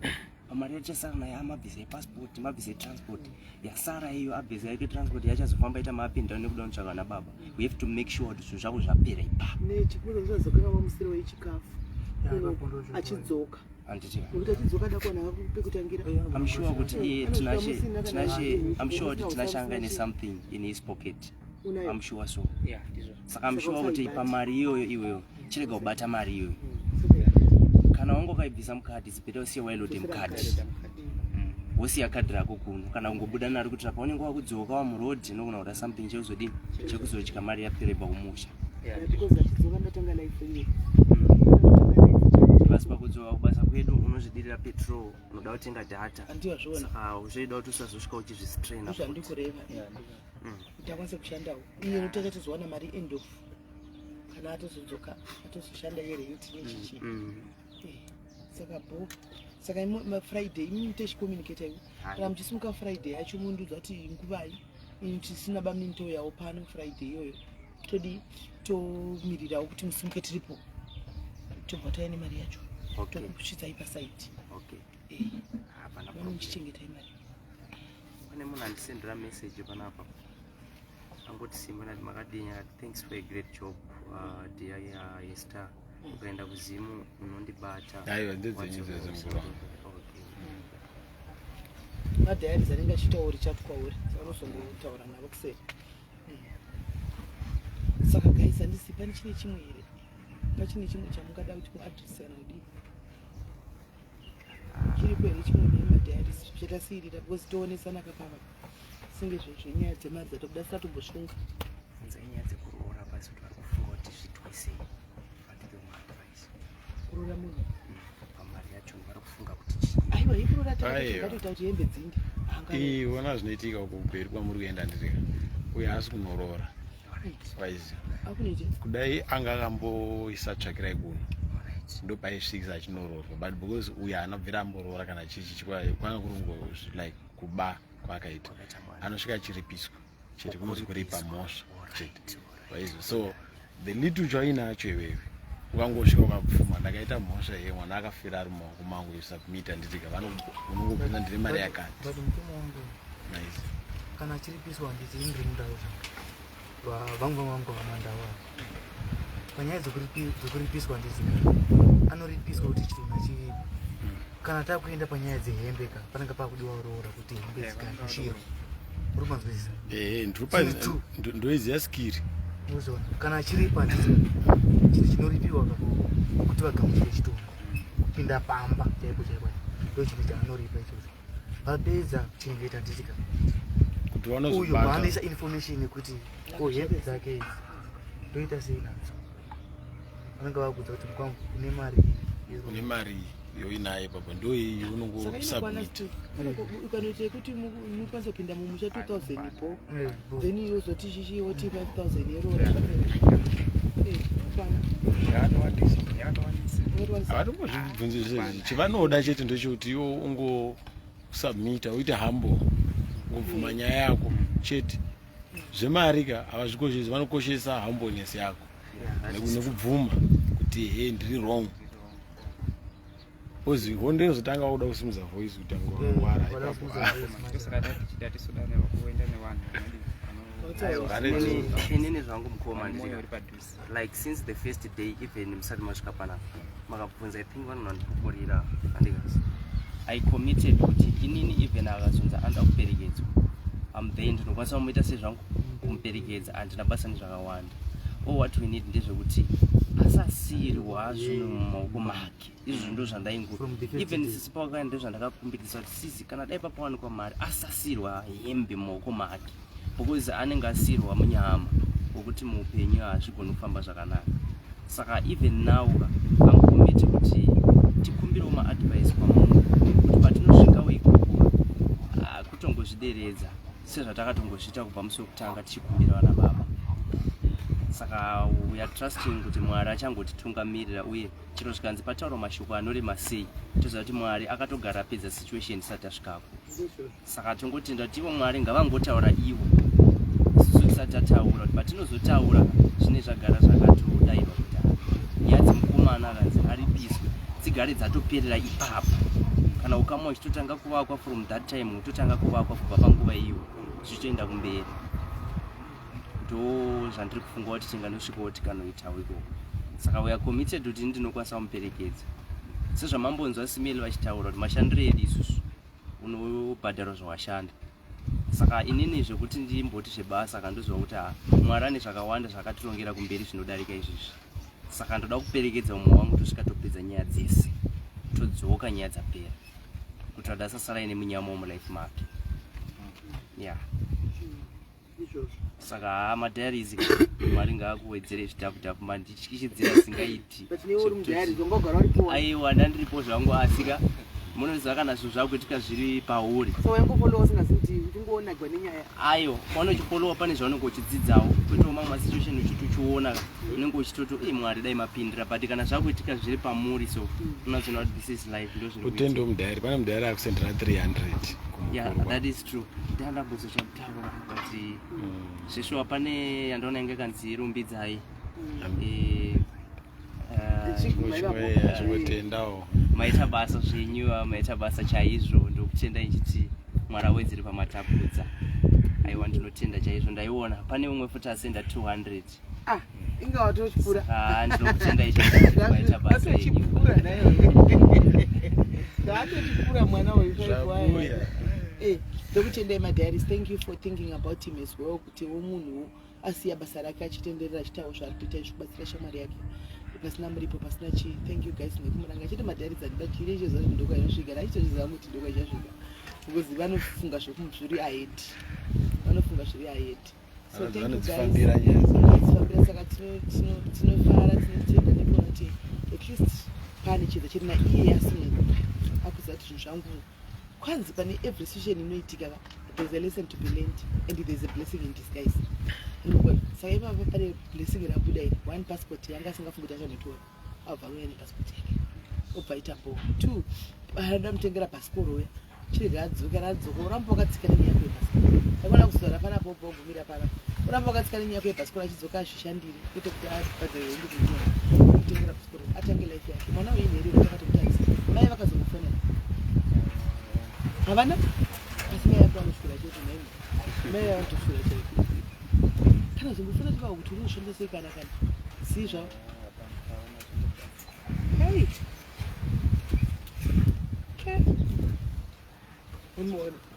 pamari yatichasara nayo, amabvisa epassport, mabvisa etransport, yasara iyo abvisa yake transport yachazofamba ita maapinda nekuda kunotsvaka vana baba. We have to make sure kuti zvinhu zvako zvapera ipapo. Nechikuzo zvazokangamwa musiro wechikafu achidzoka. Handiti? Nekuti achidzoka ada kuwana pekutangira. I'm sure kuti iye Anosvika Tinashe musina kana Tinashe, vanhu. I'm sure kuti Musina Tinashe anga ine usina. something in his pocket. Unayo. I'm sure so. Yeah, ndizvo. Saka I'm Saka sure kuti usaibata. pamari iyoyo iweyo chirega kubata mari iyoyo. Kana wanga ukaibvisa mukadhi, zipeta usiye wailode mukadhi. Wosiya kadhi rako kuno kana kungobuda naro kuitira paunenge wakudzoka wamuroad unogona kuda something chekuzodini chekuzodya mari yaperebva kumusha. Yeah, because achidzoka ndatanga life iye. Basi pakudzoka kubasa kwedu unozvidirira petrol, unoda kutenga data. Andiwa zviona. Saka zvoida kuti usazosvika uchizvistraina. Ndozvandikureva. Kuti akwanise kushandawo. Iye notanga tozowana mari end of kana atozodzoka atozoshanda yerent nechichi. Eh, saka bo saka mafriday imi mutechi-communicata iwe kana muchisimuka friday yacho mundiudza kuti nguvai ini tisina bamnini touyawo pano friday iyoyo todi tomirirawo kuti musimuke tiripo tobva tauya nemari yacho Okay. tokusvitsai pasaidi Okay. Eh, Hapana vano problem. muchichengetai mari. Pane munhu andisendera message panapa angoti, "Simba," ndati, "Makadini?" Akati, "Thanks for a great job, dear Esther. Ukaenda kuzimu unondibata." Aiwa, ndedzenyu idzodzo, mukuru wangu. Okay. Madiaries anenge achiitawo richat kwauri, saka unozongotaura navo kuseri. Saka guys, handisi pane chine chimwe here, pachine chimwe chamungada kuti muadress kana kudii? Chiripo here chimwe nemadiaries zvatasiyirira? Because toonesana kapava senge zvenyaya dzemari dzatobuda satombosvunga. Bvunza inyaya dzekuroora pasi kuti vari kufunga kuti zviitwe sei, vatipe maadvice. Kuroora munhu? Pamari yacho vari kufunga kuti chii? Aiwa, ikuroora Aiwa. takatoita kuti hembe dzinde. Iona zvinoitika uko kumberi kwamuri kuenda, ndirika uye haasi kunoroora waiziva. Akunoite. Kudai anga akamboisa tsvakirai kuno ndopaisvikisa achinoroorwa, but because uyo haana kubvira amboroora kana chichi, kwanga kuri kungo like kuba kwaakaita. Kwakaita mwana. Anosvika achiripiswa chete, kunozi kuripa mhosva chete. Alright. Waizwa? So the little chainacho iwewe, ukangosvika ukapfuma, "Ndakaita mhosva ye mwana akafira ari mumaoko mangu," usubmit, handitika? Unongobvunza, "Ndine mari yakati." But mutemo wangu, Nice. kana achiripiswa, handiti ndiri mundau zvangu, vangu vangu vamandau ava, panyaya dzekuripiswa, handiti anoripiswa kuti chitunha chiripo. Kana takuenda panyaya dzehembe ka, panenge pakudiwa roora kuti hembe dzikamushirwa, uri kumanzwisisa? Ehe. Zvinhu two. Ndoiziya skiri. Uzoona kana achiripa, handiti chinhu chinoripiwa ka kuti vagamuchire chitunha kupinda pamba chaipo chaipo, ndo chinhu chaanoripa ichocho. Vapedza kuchengeta, handiti ka, Kuti uyu vanozobata. vaanoisa information yekuti ko hembe dzake idzi ndoita sei nadzo, vanenge vakudza kuti mukwangu une mari iyi. Une mari yoinayo ipapo, ndo iyi. Saka inokwana Unongosubmit. Ukanoita yekuti mukwanisa kupinda mumusha 2000 po. Eh, bo. Then yozoti chichi woti 5000 yeroora, kwana. Yakatowandisa, yakatowandisa. Havatombozvibvunzi zvezvi. Chivanoda chete ndechekuti iwo ungosubmita, uite humble, ungobvuma nyaya yako chete. Zvemari ka havazvikoshesi, vanokoshesa humbleness yako nekubvuma kuti he, ndiri wrong. Because hondo inozotanga wakuda kusimudza voice kuti angwara. Wada ipapo. kusimudza voice manje. Ndosaka tichida tisoda kuenda nevanhu Vane- Inini zvangu mukoma, mwoyo ndiri uri padhuze. Like since the first day, even musati masvika panapa makabvunza, I think vanhu vandipupurira, andikasi I committed kuti inini even akazonza anoda kuperekedzwa, am there, ndinokwanisa kumuita sezvangu kumuperekedza, handina basa nezvakawanda. All what we need ndezvekuti asasiyirwa zvinhu mumaoko make. Izvozvo ndo zvandaingo From the first even day. sisi pawakaenda, ndo zvandakakumbirisa kuti sisi, kana dai papawanikwa mari, asasiyirwa hembe mumaoko make, because anenge asiyirwa munyama wekuti muupenyu hazvigoni kufamba zvakanaka. Saka even now ka, am committed kuti tikumbirewo maadvice kwamunhu kuti patinosvikawo ikoko, ah, kutongozvideredza sezvatakatongozviita kubva musi wekutanga tichikumbira vana baba. Saka we are trusting kuti Mwari achangotitungamirira, uye chero zvikanzi pataurwa mashoko anorema sei, toziva kuti Mwari akatogara apedza situation tisati tasvikako. Saka tongotenda kuti ivo Mwari ngavangotaura ivo, isusu tisati tataura, kuti patinozotaura zvine zvagara zvakatodayirwa kudhara. Nyaya dzemukomana akanzi aripiswe dzigare dzatoperera ipapo. Kana ukama uchitotanga kuvakwa from that time, utotanga kuvakwa kubva panguva iyo zvichitoenda kumberi. Ndo zvandiri kufunga kuti tinganosvikawo tikanoitawo ikoko. Saka we are committed kuti ndinokwanisa kumuperekedza sezvamambonzwa simeli vachitaura kuti mashandiro edu isusu unobhadharwa zvawashanda. Saka inini zvekuti ndimboti zvebasa, kandoziva kuti ha, Mwari ane zvakawanda zvakatirongera kumberi zvinodarika izvizvi. Saka ndoda kuperekedza umwe wangu tosvika topedza nyaya dzese, todzoka nyaya dzapera. Kuitira kuti asasara aine munyama mulife make. Yeah. Saka haa madiaries Mwari ngaakuwedzere zvidhafu-dhafu mandityishidzira singaiti. Aiwa ndandiripo zvangu asika munoziva kana zvinhu zvakuitika zviri pauri. So waingofolowa usingazivi kuti uchingoonagwa nenyaya. Aiwa paunenge uchifolowa pane zvaunenge uchidzidzawo kuitawo mamwe masituation uchiti uchiona unenge uchitoti e Mwari dai mapindira but kana zvakuitika zviri pamuri so unozoona kuti this is life ndozviri kuitika. Utendo mudiary pane mudiary akusendera 300 Yeah, kumukuru that is true. Ndandambozochataura but zveshuwa pane yandaona inge kanzi rumbidzai. Eh, chingotendawo maita basa zvenyu ah, maita basa chaizvo ndokutenda ichiti mwari awedzere pamatapudza aiwa ndinotenda chaizvo ndaiona pane umwe futi asenda 200 Ah, inga watochipura. Ah, ndinokutenda ichiti maita basa enyu Ndatochipura nayo. Ndatochipura mwana uyu. Zvabuya. Eh, ndokutendai madiaries. Thank you for thinking about him as well kuti womunhu asiya basa rake achitenderera achitawo zvaari kuita izvi kubatsira shamwari yake pasina muripo pasina chii. Thank you guys nekumuranga chete madiaries andida chiri icho zvacho ndokwa inosvika ndachitoziva kuti ndokwa ichasvika because vanofunga zviri ahead vanofunga zviri ahead so thank you guys Vanodzifambira nyaya dzacho. vanodzifambira saka tinofara tinotenda nekuona kuti at least pane chiedza chiri naiye asununguka akuziva kuti zvinhu zvangu kwanzi pane every situation inoitika ka there's a lesson to be learned and there's a blessing in disguise Ndikuona. Saka ipapa pane blessing rabuda iri one passport yanga asingafungi kuti achanotora abva auya nepassport yake obva aita bo two anoda mutengera bhasikoro uya chirega adzoke radzoka uramba wakatsika nenyaya yako yebhasikoro akona kuzora panapo obva wagumira panapa uramba wakatsika nenyaya yako yebhasikoro achidzoka azvishandire kwete kuti abhadhare rende kunyaya kutengera bhasikoro atange life yake mwana uyu inherera takatomutarisa mai vakazomufonera havana asi mai yako vanoswera chete nhaimi mai vanotoswera chaiko kana zombofona tivava kuti unoshandisa sei kana kana zii zvavo hei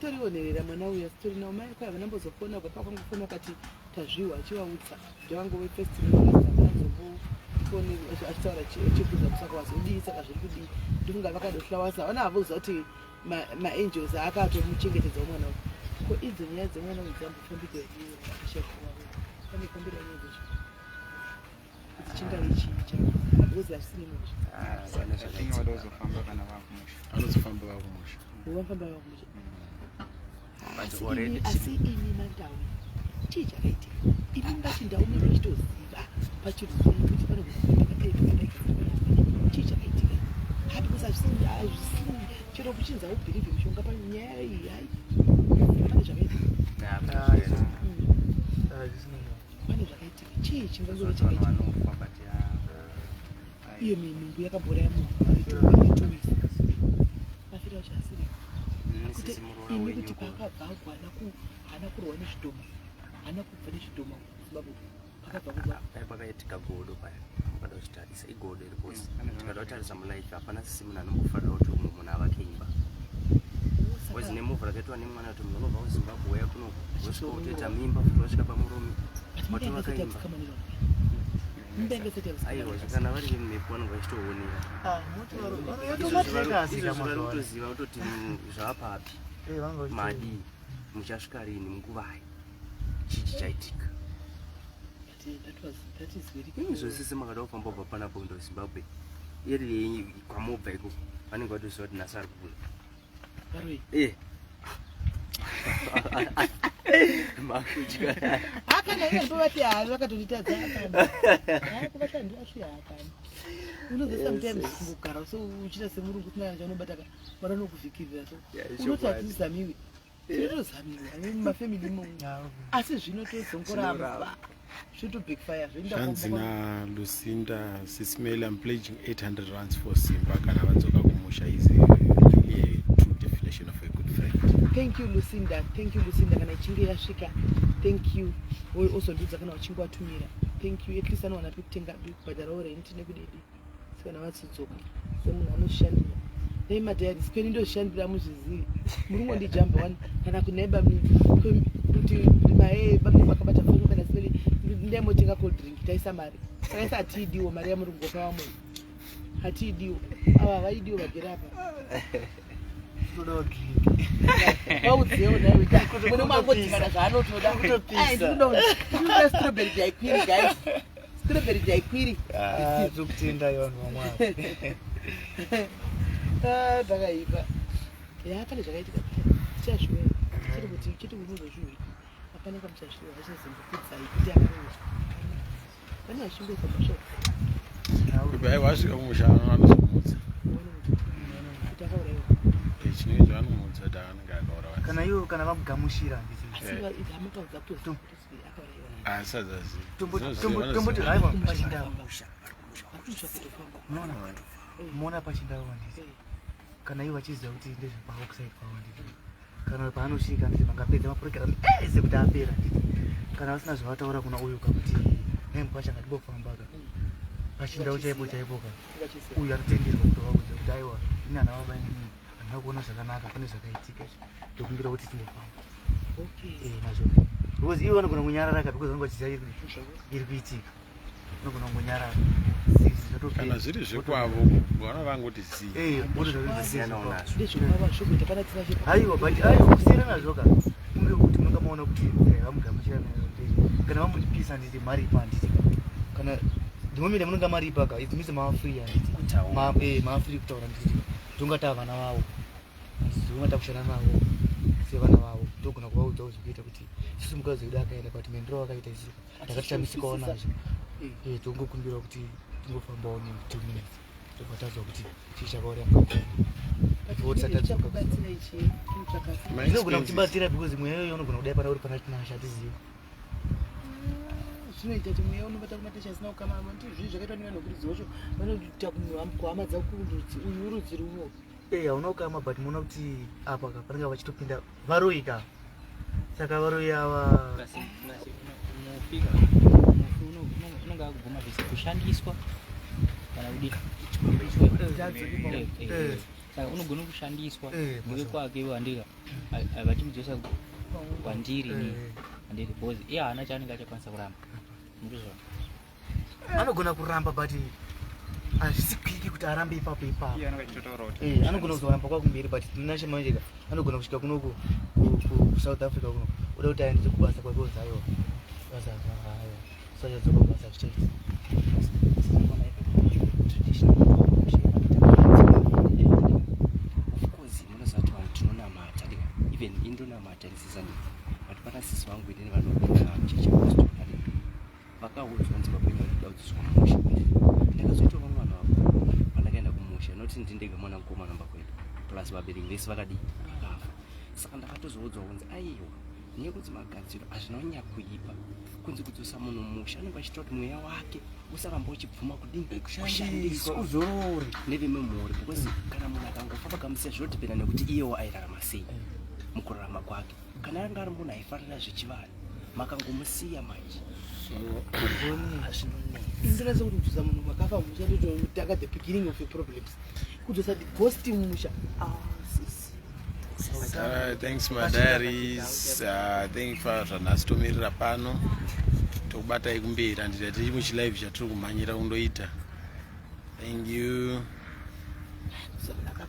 torionerera mwana uyu asi tori nawo mai ako havana mbozofona kubva pakangofona vakati tazviwa achivaudza ndovangove first azombofoneri achitaura achibvunza kuti saka wazodii saka zviri kudii ndofunga vakadohlawasa havana havo kuziva kuti maangels akatomuchengetedzawo mwana uyu ko idzo nyaya dzemwana uyu dzambofambirwa here pane fambira nyaya dzacho kuti chingave chii chako because hazvisine mhosva I think vadozofamba kana vakumusha. Vanozofamba vakumusha. Vafamba vakumusha. But Asi already asi imi mandau chii chakaitika imi mungachindau mune muchitoziva pachiruzii kuti panogona pakadai pakadai pakadai chii chakaitika ha because hazvisi hazvisi chero kuchinzi haubhirivhi mishonga panyaya iyi hai pane zvakaitika pane zvakaitika chii chingangove Vanhu chakaitika vanofa but ah, iyo minhumbu yakambouraya munhu ari 2 weeks mafiro acho asiri kuti sisi muroora imi wenyu kuti ko. paakabva ago haana kurwa nezvidhoma haana kubva nezvidhoma kuzimbabwe pakabva kubva Paya pakaitika godo paya ukada kuchitarisa igodo iri kosi tikada kutarisa mulife hapana sisi munhu anombofarira kuti umwe munhu avake imba wezi nemuvhu rakaitwa nemwana kuti munhu unobva kuzimbabwe waya kuno wosvika wotoita mimba futi wasvika pamurume watovaka imba aiwa kana vari vemumhepo vanenge vachitoonera izvozvi vari kutoziva kutoti zvavapapi madii muchasvika rini munguvai chii chichaitika izvo sisi makada kufamba kubva panapo kuenda kuzimbabwe iri yenyu kwamobva ikoko vanenge vatoziva kuti nhasi ari kubuda Eh. Makutya. Akana iye ndovati hayi vakatonditadza akana kuvati handivatyi hakana unoziva sometimes kungogara so uchiita semurungu usina chaunobata ka mwari anokuvhikirira so Yeah, unoti chokwadi. hatizamiwi tinotozamiwa mumafamily imomo asi zvinotozongoramba zvinoto backfire zvoenda Zvanzi naLucinda Sismail, I'm pledging 800 rands for Simba kana vadzoka kumusha is really a true definition of a good friend. Thank you Lucinda, thank you Lucinda kana ichinge yasvika thank you ozondiudza kana uchinge watumira thank you at least anowana pekutenga pekubhadharawo rent nekudidi sikana vatsudzoka semunhu anozvishandira dai madiaries kweni ndozvishandira muzvizivi muri ngondijamba wani kana kuneba kuti mae vamwe vakabata foni kana simeli ndaimotenga cold drink taisa mari saka isa hatiidiwo mari yamuri kungopa vamwe hatiidiwo ava havaidiwo vagere apa Todawo drink. Vaudzewo nawe. Mune mangodzimana zvaanotoda. Kutopisa. Ai, ndinoda strawberry daiquiri guys. Strawberry daiquiri. Ah, tokutendai vanhu vamwari. Ah, zvakaipa. Ya, pane zvakaitika. Tichazviona. Chiri kuti chiti unozozviona. Hapana kwamuchazviona, vachazombokudzai kuti akaura. Pane vachimboisa mashoko. Kupi aiwa asvika kumusha anozomudza. Kuti akauraiwa. Chinenge chavanomudza kuti anenge akaurawa. Kana ivo kana vamugamushira handiti. Asi hama dzakutoziva kuti akauraiwa. Asazazi. Tomboti haiwa pachindau. Vakutsva kutofamba. Munoona muona pachindau handiti. Kana ivo vachiziva kuti ndezvepaoxide pavo handiti. Kana paanosvika handiti vangapedza mapurogiramu ese kuti apera handiti. Kana vasina zvavataura kuna uyu kakuti naye mukwasha ngatibofamba ka. Pachindau chaipo chaipo ka. Vachiziva. Uyu anotenderwa kutovaudza kuti aiwa ini ana baba inini handina kuona zvakanaka pane zvakaitika izvi. Ndokumbira kuti timbofamba. Okay. Eh, nazvo. Because ivo vanogona kunyarara ka because vanenge vachiziva iri kuitika. Vanogona kungonyarara. Zvatopera. Kana zviri zvekwavo vana vangoti zii. Eh, votoziva nazvo. Ndezvekwava zvokuita pana Tinashe. Aiwa, but aiwa kusiyana nazvo ka. Kunge kuti munonga maona kuti vamugamuchira kana vamuripisa handiti maripa handiti kana the moment yamunonga maripa ka it means maafree handiti. Kutaura. Maafree kutaura handiti. Tonga tava vana vavo. Tonga takushanda navo sevana vavo. Togona kuvaudzawo zvekuita kuti isusu mukadzi wedu akaenda but mendero wakaita isusu takatishamisikawo nazvo. Eh. Eh, tongokumbira kuti tingofambawo ne 2 minutes. Tobva tazwa kuti chii chakauraya mukadzi wedu. Before tisati tadzoka. Zvichakubatsira ichi kutsvaka. Zvinogona kutibatsira because mweya iyoyo unogona kudai pana uri pana Tinashe hatizivi. Zvinoita kuti mweya unobata kumatasha asina kukama ndi zvinhu zvakaitwa nevanhu vekuridzi wacho vanoita kuhama dzako kurudzi uyu urudzi runo. Eh, hauna kukama but muona kuti apa ka panenge vachitopinda varoyi ka. Saka varoyi ava Mufi mufi unonga akubvuma zvese kushandiswa kana kudii. Saka unogona kushandiswa nevekwake ivo handika vachimudzosa kwandiri inini handiti because iye haana chaanenge achakwanisa kuramba mukuzviona. Anogona kuramba but hazvisi kwiki kuti arambe ipapo ipapo. Iye anenge achitotaura kuti Eh, anogona kuzoramba kwakumberi but Tinashe manje ka anogona kusvika kunoku kuSouth Africa kuno oda kuti aende kubasa kwake ozi aiwa basa aiwa usachadzoka kubasa zvichaita. Of course munoziva kuti vanhu tinonamata ndika even indonamata ndisisani but pana sisi vangu inini vanopinda chechi apostle vakaudzwa kunzi baba venyu varikuda kudzoswa kumusha. Ndakazoitawo vamwe vanhu vakuru pandakaenda kumusha noti ndindega mwana mukomana mumba kwedu plus vabereki vese vakadii vakafa. Saka ndakatozoudzwa kunzi aiwa nekunzi magadziro hazvina kunyanya kuipa kunzi kudzosa munhu mumusha anenge achiita kuti mweya wake usaramba uchibvuma kudini kushandiswa Uzorore. nevemumhuri because kana munhu akangofa vakamusiya zvinodhipenda nekuti iyewo airarama sei mukurarama kwake. Kana anga ari munhu aifarira zvechivanhu makangomusiya manje zvinonetsa. Ndinonatsa kuti kudzosa munhu wakafa mumusha ndototanga the beginning of your problems. Kudzosa the ghost mumusha. Ah, sisi. Alright, thanks my diaries. Thank for zvanhasi tomirira pano. Tokubatai kumberi handiti tiri muchilive chatiri kumhanyira kundoita. Thank you. Kudzosa munhu akafa.